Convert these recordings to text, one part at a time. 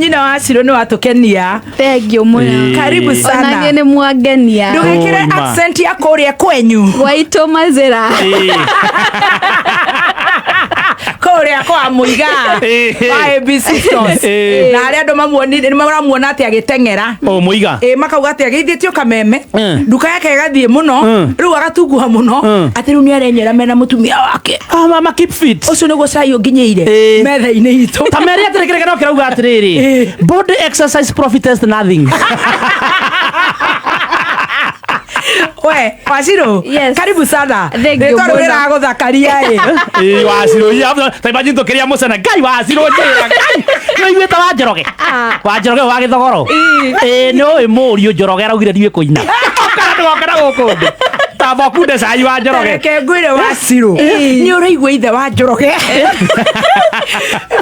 Nyina wa Ciro nĩ watũkenia. Thengiũ mũno. Karibu Ona sana. niĩ nĩ mwangenia. Ndũgĩkĩre Oi, ma. accent ya kũrĩa kwenyu. Gwaitũ mazĩra. Kũrĩa kwa Mũiga. Wa ABC Stores. Na arĩa andũ mamuonire nĩ maramuona atĩ agĩteng'era. O Mũiga. Ĩ makauga atĩ agĩithĩtio kameme. Nduka yake ĩgathiĩ mũno. Rĩu agatunguha mũno. Atĩ rĩu nĩ arenyera mena mũtumia wake. Ah, mama keep fit. Ũcio nĩguo cai ũnginyĩire Ĩ. metha-inĩ itũ. Ta mere atĩrĩ kĩrĩa no kĩrauga atĩrĩrĩ. Body exercise profiteth nothing. We, Wacirũ. Yes. Karibu sana. Thank you Rĩtwa rĩu mũno. rĩragũthakaria ĩ. Ĩ Wacirũ ya ta imagine tũkĩrĩa mũcene Ngai Wacirũ njĩra Ngai. Nĩ ũiguĩte wa Njoroge? Ah. Wa Njoroge wa Gĩthogoro? Ĩ nĩ ũĩ mũriũ Njoroge araugire ndiũĩ kũina. Ũkara ndũgokera gũkũ thĩ. Tamba ũkunde cai wa Njoroge. Reke ngwĩre Wacirũ. Nĩ ũraigua ithe wa Njoroge.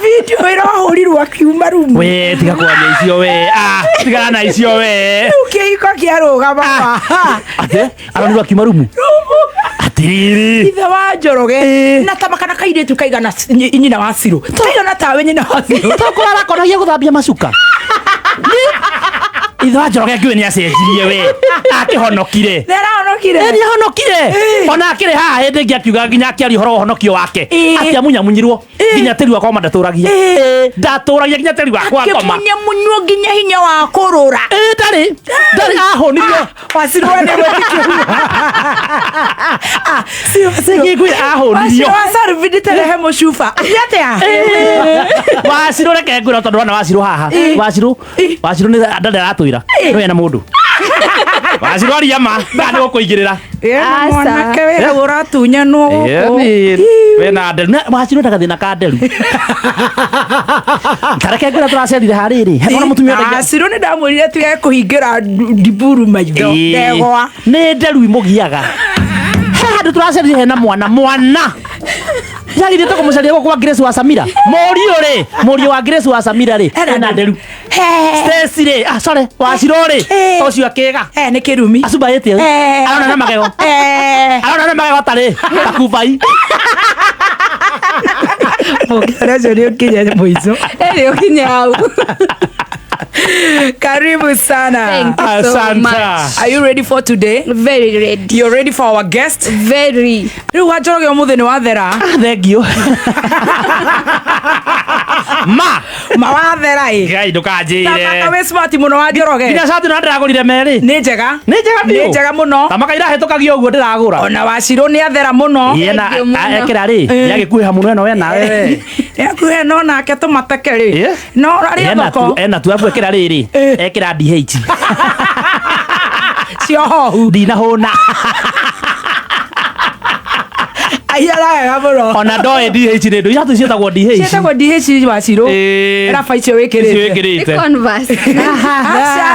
Video ĩrahũrirwo akiuma rumu. We tiga kwaria icio we. Ah, tigana na icio we. Rĩu kĩhiko kĩarũgama. Ate aronirwo akiuma rumu. Atiriri. Ithe wa Njoroge na ta makana kairĩtu kaigana nyina wa Cirũ. Kaigana tawe nyina wa Cirũ. Tokora arakonagia gũthambia macuka. Ithe wa Njoroge ngĩũĩ nĩ acenjirie we. Akĩhonokire. Nĩ arahonokire. Nĩ ahonokire. Ona akĩrĩ haha hĩndĩ ĩngĩ akiuga nginya akĩaria ũhoro wa ũhonokio wake. Ĩ. Atĩ amunyamunyirwo nginya tĩri wakwa ma ndatũragia. Ĩ. Ndatũragia nginya tĩri wakwa ngoma. Akĩmunyamunywo nginya hinya wa kũrũra. Ĩ ndarĩ. Ndarĩ ahũnirio. Wacirũ we nĩ gwĩtĩkĩria. Ah, Cirũ, Cirũ. Ngĩkwĩra ahũnirio. Wacirũ wa Sarvi ndĩterehe mũcuba. Nĩ atĩa? Wacirũ reke ngwĩra tondũ wana wacirũ haha. Wacirũ. Wacirũ nĩ ndarĩ aratwĩra. No ena mũndũ. Wacirũ aria ma. Nda nĩ gũkũigĩrĩra. Ena Aca. mwanake wĩ hau ũratunyanwo gũkũ. Wena nderu. Na wacirũ enda gathĩna ka nderu. Tareke ngwĩra tũracerire harĩrĩ. He mwana mũtumia ũndagia- Wacirũ nĩ ndamwĩrire tige kũhingĩra ndiburu maitho. Ĩĩ. Ndegwa. Nĩ nderu imũgiaga. He handũ tũracerire hena mwana mwana yagithĩte kũmũcaria gũkũ kwa Grace wa Samira mũriũ rĩ mũriũ wa Grace wa Samira rĩ ena nderu Stacy rĩ ah sorry Wacirũ rĩ Eh. ũcio akĩga Eh, nĩ kĩrumi. acumbaĩte Eh. arona na magego Eh. arona na magego tarĩ takubai Mũkĩra ũcio nĩ ũkinye mũico. Ĩrĩ ũkinye hau. Karibu sana. Thank you so Asante. much. Are you ready for today? Very ready. You're ready for our guest? Very. Rĩu wa Njoroge ũmũthĩ nĩ wathera. Thank you. Ma Ma wathera ĩ. Ngai ndũkanjĩre. Tamaka wĩ smart mũno wa Njoroge. Nginya cati no ndĩragũrire merĩ. Nĩ njega. Nĩ njega biũ. Nĩ njega mũno. Tamaka irahĩtũkagio ũguo ndĩragũra. Ona Wacirũ nĩ athera mũno. Yena Thank you mũno. ekĩra rĩ yagĩkuhĩha mũno ĩno we nawe we. Nĩakuhe no nake tũmateke rĩ. Eh? No arĩ Ena thoko. tu ena tu abu ekĩra rĩrĩ ekĩra DH. Ciohohu. Ndinahũna. Ahiana wega mũno. Ona ndoĩ DH nĩ ndũ iratũ ciĩtagwo DH. Ciĩtagwo DH Wacirũ. Ĩĩ. Raba icio Icio wĩkĩrĩte. wĩkĩrĩte. Nĩ Converse. Aca.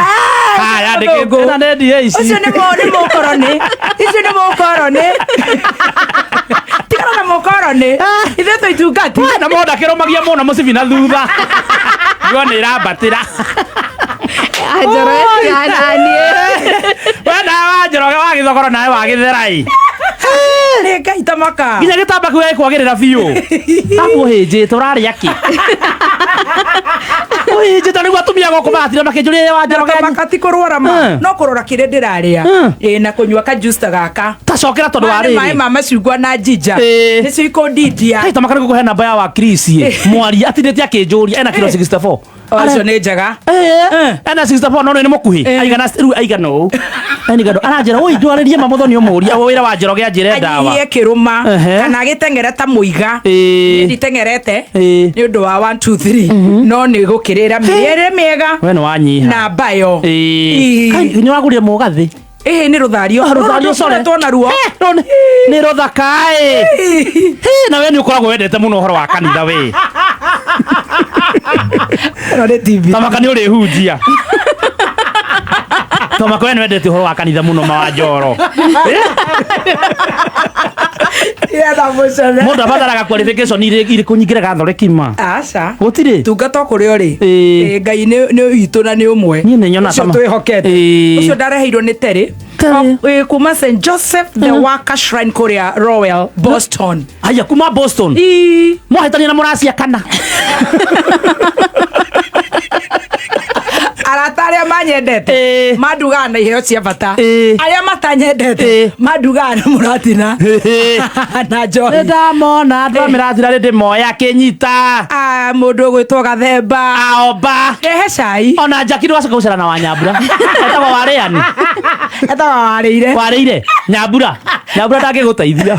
Haya ndĩkĩte na nĩ DH. Ũcio nĩ nĩ mũkoroni. Icio nĩ mũkoroni. Tigana na mũkoroni. Ithuĩ twĩ itungati. Na monda kĩrũmagia mũno mũcibi na thutha. Guo nĩ ĩrambatĩra. Njoroge tigana niĩ. We nawe wa Njoroge wa gĩthogoro nawe wa gĩtherai. Nĩ Ngai tamaka. Nginya gĩtamba kĩu gĩkwagĩrĩra biũ. Abu ũhĩnjĩte ũrarĩa kĩ? Ũhĩnjĩte nĩguo atumia gũkũ maratira makĩnjũria wa Njoroge. Tamaka ti kũrwara ma. No kũrora kĩrĩa ndĩrarĩa. Ĩ na kũnyua ka juice ta gaka. Ta cokera tondũ wa Maya nĩ maĩ rĩrĩ. ma macungwa na jinja. Ĩ. Nĩcio ikũndindia. Kai tamaka nĩguo kũhe namba ya wa Chris ĩ. Mwaria atindĩte akĩnjũria ena kiro 64. Ũcio nĩ njega. Eh, ena 64 no nĩ mũkuhĩ. Aigana rĩu aigana ũũ. Aigana aranjĩra oi ndwarĩrie ma mũthoni ũmũrie wĩra wa Njoroge anjĩre ndawa. Anyihie kĩrũma Ehe. kana agĩteng'ere ta mũiga. Ĩ. Nditeng'erete Ĩ. nĩ ũndũ wa 1 2 3 no nĩ gũkĩrĩra mĩrĩre mĩega We nĩ wanyiha. na mbayo. Ĩ. Ĩ. Kai nĩ wagũrire mũgathĩ. Ĩhĩ nĩ rũthario. Ah, rũthario Rũrũ sorry. tũkoretwo naruo. Eh, rũrũ nĩ rũthaka ĩ. Hĩ, na we nĩ ũkoragwo wendete mũno ũhoro wa kanitha we. Ĩno nĩ TV. Tamaka nĩ ũrĩhunjia. Tamaka we nĩ wendete ũhoro wa kanitha mũno ma wa Njoro. Yetha mũcene. Mũndũ abataraga qualification irĩkũ nyingĩre gathoreki ma? Aca. Gũtirĩ. Tungata o kũrĩa ũrĩ. Ĩĩ. Ĩĩ, Ngai nĩ witũ na nĩ ũmwe. Niĩ nĩ nyonaga Ũcio ma- twĩhokete. Ĩĩ. Ũcio ndareheirwo nĩ Terry. Terry. Ĩĩ, kuma St Joseph the Worker Shrine kũrĩa Rowell, Boston. Haya kuma Boston. Ĩĩ. Mwahĩtania na mũracia kana? Arĩa manyendete Ĩĩ. mandugaga na iheo cia bata. Ĩĩ. Arĩa matanyendete Ĩĩ. mandugaga na mũratina na njohi. Nĩ ndamona andũ a mĩrathira rĩ ndĩmoya akĩnyita. Ah, mũndũ ũgwĩtwo Gathemba. Aomba. Rehe cai. Ona Jackie ndũgacoka gũcera na Wanyambura. Etagwo Warĩani. Etagwo Warĩire. Warĩire. Nyambura. Nyambura ndangĩgũteithia.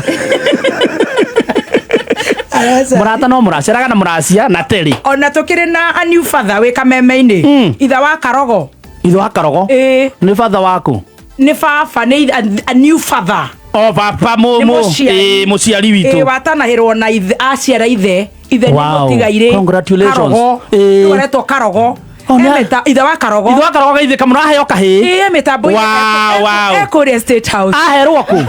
Mũrata no mũraceraga na mũracia na terĩ. Ona tũkĩrĩ na a new father wĩ kameme-inĩ. Ithe wa Karogo. Ithe wa Karogo. Ĩĩ. Nĩ batha waku. Nĩ baba nĩ a new father. O baba Nĩ mũ mũciari. ĩĩ mũciari Ĩĩ witũ. watanahĩrwo na ithe aciara ithe. Ithe nĩ Wow. mũtigairĩ. Congratulations. Karogo. Ĩĩ. Rĩu aretwo Karogo. Oh, nĩ- Ithe wa Karogo. Ithe wa Karogo gaithĩ kamũraheo kahĩĩ. Ĩĩ mĩtambo-inĩ. Wow, wow. Ekũrĩa State House. Aherwo kũ?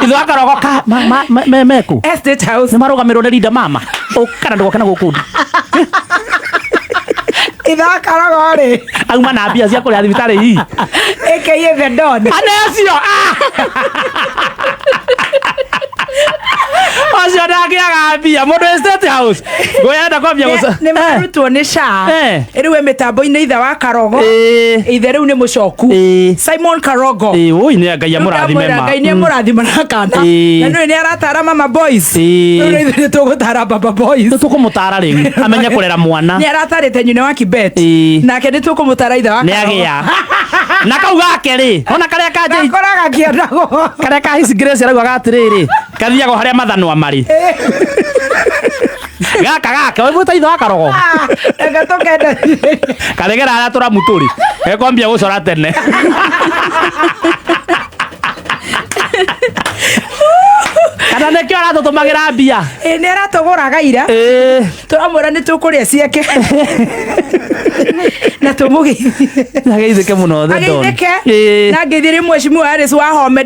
Ithe wa Karogo ka ma meku. E State House. Nĩ marũgamĩrwo nĩ Linda mama. Ũkana ndũgoke na gũkũ. Ithe wa Karogo rĩ. Auma na mbia cia kũrĩa thibitarĩ hihi. AKA the Don. Ane acio. Ah! Acio ndangĩaga mbia mũndũ wĩ State House. Ngwenda kwambia gũca. Nĩ marutwo nĩ SHA. Eh. Rĩu e mĩtambo-inĩ ithe wa Karogo. Ĩĩ. Ithe rĩu nĩ mũcoku. Ĩĩ. Simon Karogo. Ĩĩ, ũi nĩ Ngai amũrathime ma. Ngai nĩ amũrathima na kana. Ĩĩ. Na nĩũĩ nĩ aratara mama boys. Ĩĩ. Rĩu ithuĩ nĩ tũgũtara baba boys. Nĩ tũkũmũtara rĩu amenye kũrera mwana. Nĩ aratarĩte nyina wa Kibet. Ĩĩ. Nake nĩ tũkũmũtara ithe wa Nĩ Karogo. agĩa. Na kau gake rĩ, ona karĩa ka Jay Gakoraga kĩendagwo. karĩa ka His Grace araugaga atĩrĩrĩ, kathiaga o harĩa mathanwa marĩ. Gaka gake, wĩbũta ithe wa Karogo. Reke tũkende. Karegera harĩa tũramu tũrĩ. Gekwambia gũcora tene. Kana nĩkĩo aratũtũmagĩra mbia. Ĩĩ nĩ aratũgũraga ira. Ĩĩ. Tũramwĩra nĩ tũkũrĩa ciake. Na tũmũgeithie. Ageithĩke mũno the Don. Ageithĩke. Ĩĩ. Na ngeithĩrie mheshimiwa Alice Wahome.